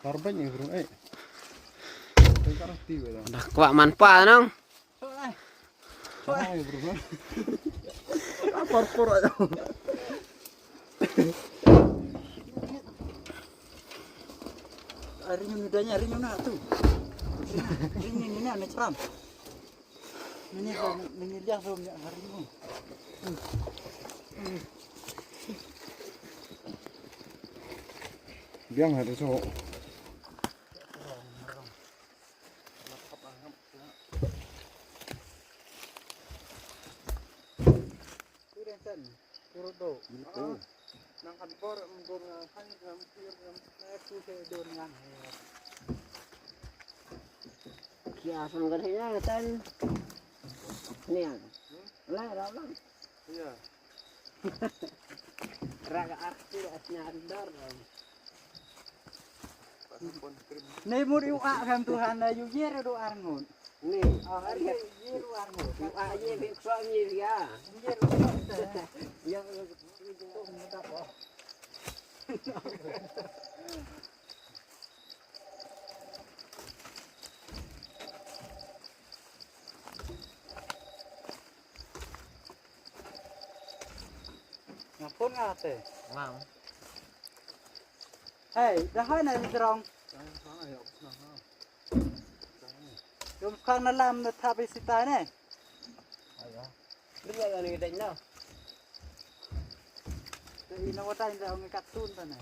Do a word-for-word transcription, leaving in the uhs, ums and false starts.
Karbon ni bro, eh. Karbon ti bro. Dah kuat manfaat nang. Hai bro. Apa por aja. Hari ini udah nyari mana tuh. Ini ini ini ane ceram. Ini ini dia belum hari ini. Biang hari so. Kia sang ka thei na tan. Ni ang. Lai rau lang. Iya. Raga arti asnya andar. Nei mut yu a kam Tuhan na yu ye ru arngut. Nei. Ah, ari ye ru arngut. Yu a ye bi suami dia. Ye ru arngut. Ya. Nga phone nga te. Mam. Hey, dah hai na jrong. Dum khang na lam na thap i sita ne. Ayo. Dum ya ni dai na. Te ina wa dai da ngi katun ta ne.